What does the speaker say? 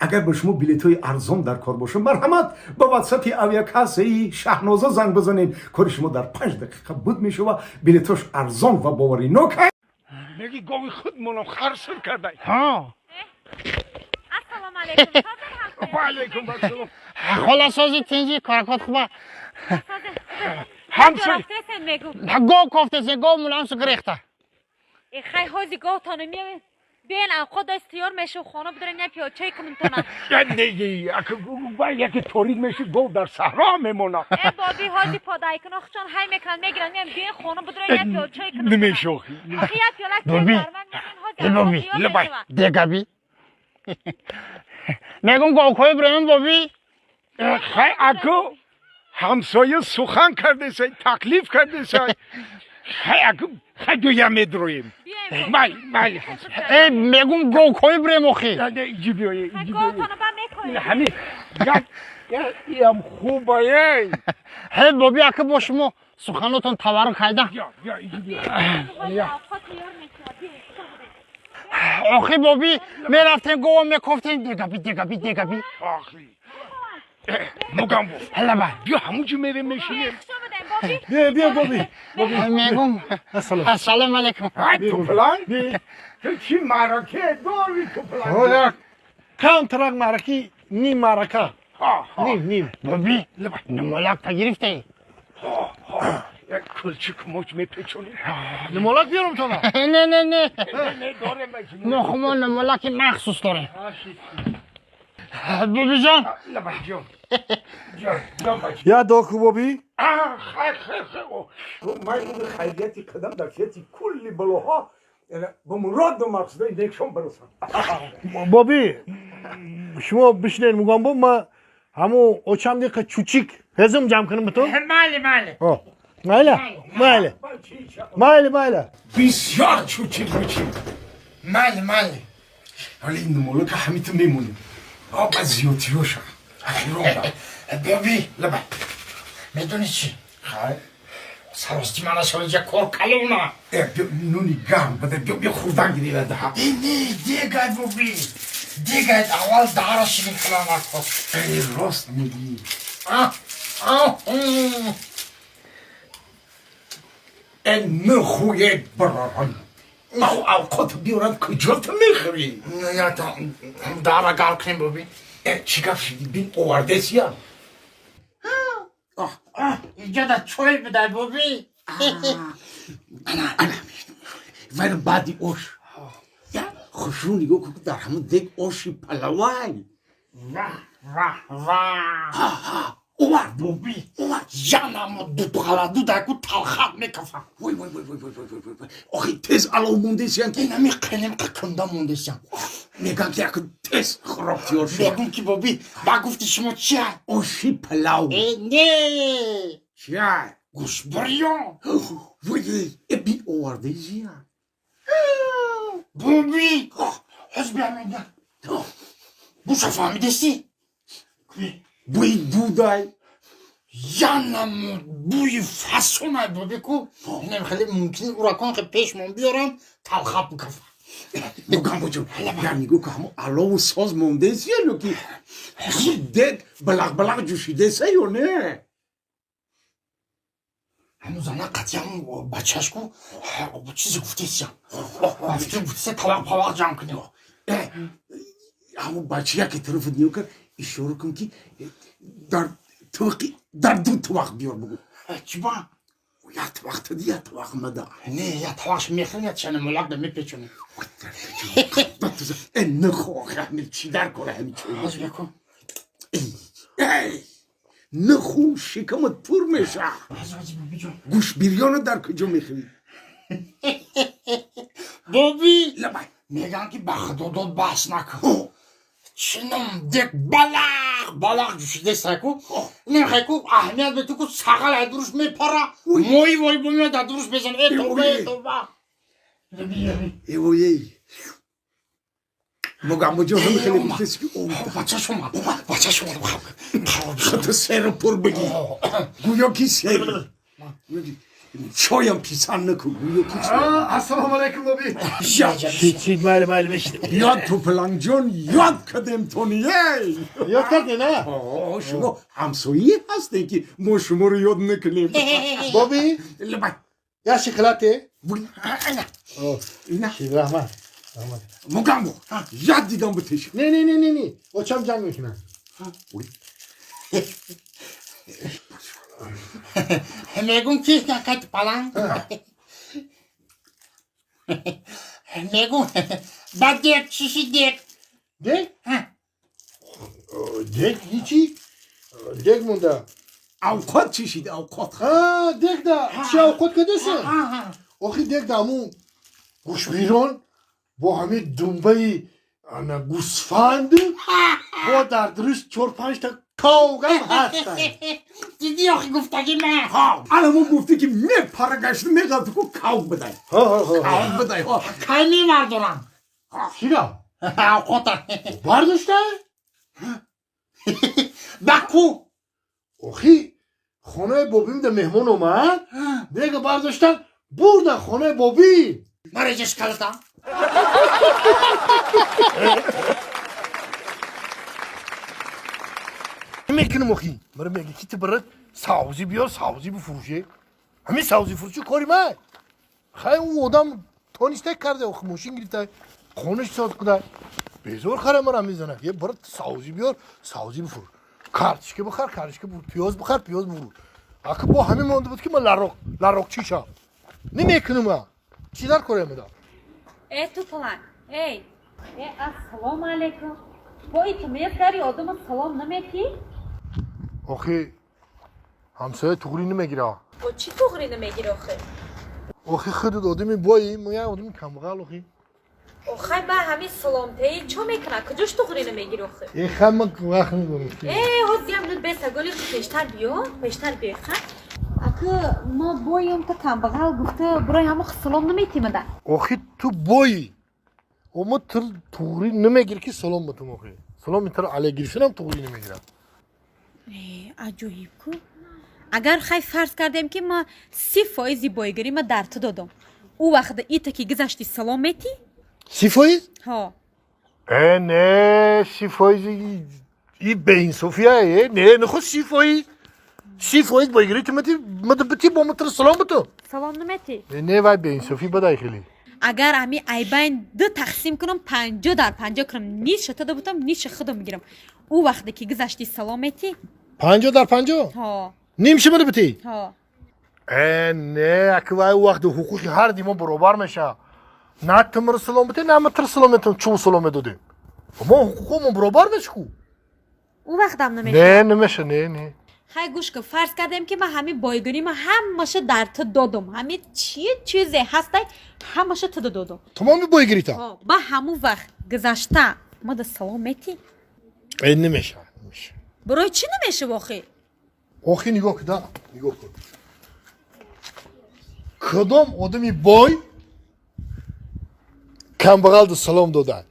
Агар ба шумо билетҳои арзон дар кор бошад, марҳамат, ба ватсапи авиакассаи Шаҳноза занг бизанед. Кори шумо дар 5 дақиқа буд мешава. Билетҳош арзон ва боваринок. Меги, гови худмонам харсир кардай. Ҳа. Ассалому алайкум. Ва алайкум ассалом. Холасози, тинҷи, коракот хуба? Ҳамсой. Рафтесен, мегум. Гов кофтесен, гов муламсу гирехта. Хай, ҳози говтону миёвем. Биен, авқот даст тиёр мешу, хона бидорем, я пиёчай кунем тона. Яке торик меши, гов дар саҳро мемонад. Э, боби, ҳози подайкуно хучон ҳай мекунанд, мегиранд, миём. Биен, хона бидорем, я пиёчай кунем. Намешохи. Охи, я пиёла чой Боби. гарман мекунем, ҳози Э, боби. авқот тиёр Лабай. мешавад. Дегаби мегум, говкои бирем, боби. Хай, аку ҳамсоя сухан кардесай, таклиф кардесай. Хай, аку, хай, дуя медроем. Биёем. Майли, майли, ҳамсоя. Э, мегум, говкои бирем, охи. Иҷи биёе, Хай, иҷи биёе. говтону ба мекоем. Ҳами як иам хубае. Ҳе, боби, ака, бо шумо суханотон таваррук хайда. Бё, бё, иҷи биё. Ҳози авқот тиёр мешавад. Биёем, хушо будем. Охи, боби, мерафтем, гова мекофтем, дегаби, дегаби, дегаби. Охи, Мугамбо. Ҳалаба. Бё, ҳамунҷо мерем, мешинем. Хушо будем, боби. Бия, бия, боби. Мегум. Ассалом. Ассалому алайкум. Ай, туплан, ту чӣ маъраке дори, туплан? Ҳоя камтарак маъраки, ним маърака. Ним, ним. Боби, намолак та гирифтаи? Як кулчик моч мепечонем. Нимолак биёрам тона? Не, не, не. Не, дорем. Мо хумо намолаки махсус дорем, бобиҷон. Лабай, ҷон, ҷон, ҷон, бача. Я доку, боби. Хай, хай, хай. Ман хайрияти қадам дар фияти кулли балоҳо ба муроду мақсудои некшон барасам. Боби, шумо бишинед, Мугамбо, ма ҳамун очам диқа чучик ҳезум ҷамъ кунам битон. Майли, майли. Майла, майли, майли, майла. Бисёр чучик мечим. Майли, майли. Ҳоли ин намолака ҳамиту мемонем, ба зиёдтиёша ҳайрон. Боби. Лабай. Медони чӣ? Хай. Сарости мана шоиҷа кор калона. Э, бё, нуни гарм бада, бё, бё, хурдан гирира даҳа. Не, дегай, боби, дегай, аввал дара ширин кунам. Э, рост мегӣ. Э, нахуе баророн, ау, авқот биёрад, куҷо ту мехӯрӣ? Дара гарм кунем, боби. Э, чӣ гап шиди, бин овардесия? Иҷода чой бидай, боби. Ана, вайро баъди ош я хушрӯ нигоҳ кун, дар ҳамун дег оши палавай. Ваҳ, ваҳ, ваҳ! Овард. Боби, янамо дудғаладудаку талхат мекафам. Вой, вой, вой, вой, вой, вой, вой, вой! Охи, тез алов мондесиян ки. Инами қинем қакунда мондесиям. Мегам ки яку тез хӯрок тиёр шуд. Мегум ки, боби, ба гуфти шумо чия? Оши палав. Э, не. Чия? Гӯшбирён. Вой, э, би овардесия. Боби, ҳоз биамеда буша, фаҳмидеси? Бӯи дудай. Янамо бӯи фасонай, боби, ку инам хеле мумкин уракон хе пешмон биёрам, талхат бикафам. Мугамбоҷон, яр нигоҳ ку, ҳамо алову соз мондесия ё ки ҳамун дег балақ балақ ҷӯшидеса ё не? Ҳамун зана қатъиам бачаш ку чизе гуфтесиям, гуфтеся, тавақ павақ ҷамъ кунем. Э, ҳамун бача яке тарафа нигоҳ кард, ишора кун ки дар тувақи дар ду тувақ биёр, бугӯ. Чиба? Як тувақ тади, як тувақ мада. Не, як тавақш мехӯрем, як чанамолак да мепечонем. Э, нахо, ҳамин чӣ дар кора ҳамин чой? Ҳоз бикун. Эй, наху, шикамат пур меша. Бобиҷон. Гӯшбирёно дар куҷо мехӯрӣ? Боби. Лабай. Мегӯянд ки ба худодод баҳс накун. Чинам дек балақ балақ ҷӯшидесайку, немхайку, аҳамият бету ку, сағал ай дуруш мепара, мои вори бомеяд, дар дуруш мезан. Э, тоба, э, тоба! Эвоей, Мугамбоҷон, ҳами хеле гуфтеси ки Бачаш омад, бачаш омад. Ту серу пур бигӣ, гӯё ки сери. Чоям писанд накун. Ассалому алайкум, боби. Ёд. Чӣ, майли, майли, бишин. Ёд, Тупалангҷон, ёд кардем тоние. Ёд кардӣ, на? О, шумо ҳамсоя ҳастем, ки мо шуморо ёд накунем. Боби. Лабай. Я шоколаде. Ина. Раҳмат, раҳмат. Мугамбо, ёд дидам бутеш. Не, не, не, не, не, очам ҷанг мекунад. Мегум, ки кат паланг мегум, ба дек чиши, дек? Дег? Дег ҳичи, дег монда. Авқот чишид, авқот. Дег да чи авқот кардеса? Охи, дег да ҳамун гӯшбирон бо ҳамин думбаи ана гӯсфанд, бо дар дуруст чор панҷта ковгам ҳастанд. Диди, охи, гуфтаги ман. Ана мо гуфтӣ, ки мепара гашта меғалти ку, кавк бидай, кавк бидай. Кай мемардорам? Чира? Авқота. Бардошта? Ба ку? Охи, хонаи бобим да меҳмон омад, дега бардоштан, бурдан хонаи бобӣ. Мареҷаш калта. Мекунам, охи, мара меги, ки ту бара савзӣ биёр, савзӣ бифурӯше. Ҳамин савзӣ фурӯши кори ман. Хай, ӯ одам тониста карда, охи, мошин гирифта, хонаш соз куда, безор хара мара мезанад: е, бара савзӣ биёр, савзӣ бифурӯш, картишка бихар, картишка бифурӯш, пиёз бихар, пиёз бифурӯш. Аки бо ҳамин монда буд, ки ман ларок ларокчӣ шам. Намекунам, а чӣ дар корея медам? Э, Тупаланг, эй, э, ассалому алайкум. Бо иту мезгари, одаму салом наметӣ? Охи, ҳамсоя туғрӣ намегира. Бо чӣ туғрӣ намегирӣ, охи? Охи, худат одами бои, мо як одами камбағал, охи. Охай, ба ҳамин саломтаи чо мекунад? Куҷош туғрӣ намегирӣ, охи? Э, хай, ман вақт надорам. Э, ҳози ям нуд бесаголи, пештар биё, пештар биё, ха. Ака, мо боем, та камбағал гуфта, барои ҳамо салом наметимада. Охи, ту бои, ома ту туғрӣ намегирӣ, ки салом батум. Охи, салом тар ала гирифтанам туғрӣ намегирам. Аҷоиб ку. Агар, хай, фарз кардем, ки ма 30 фоизи боигарӣ ма дар ту додам, ӯ вақт ита ки гузашти, салом метӣ? 30 фоиз? Ҳо. Э, не, 30 фоизи и беинсофия. Э, не, нахо, 30 фоиз, 30 фоиз боигарӣ ту мети, бити, бо матр салом батум. Салом наметӣ? Не, вай беинсофӣ бадай хеле. Агар ҳами айбайн ду тақсим кунам, 50 дар 50 кунам, ниша ту бутам, ниша худам мегирам, ӯ вақте ки гузашти, салом метӣ? 50 дар 50? Ҳо. Нимши мара бити? Ҳо. Э, не, аки вай вақти ҳуқуқи ҳар димо баробар меша. На ту мара салом бите, на ма тир салом метам. Чун салом медодем, мо ҳуқуқомон баробар меша ку. Ӯ вақтам намеша? Не, намеша, не, не. Хай, гӯш кун, фарз кардем, ки ман ҳамин бойгарӣ ма ҳамаша дар ту додум, ҳамин чи чизе ҳастай, ҳамаша ту додум. Тамоми бойгарита? Ҳо. Ба ҳамун вақт гузашта ма да салом метӣ? Э, намеша, намеша. Барои чӣ намеша, охи? Охи, нигоҳ кун да, нигоҳ кун, кадом одами бой камбағалда салом дода?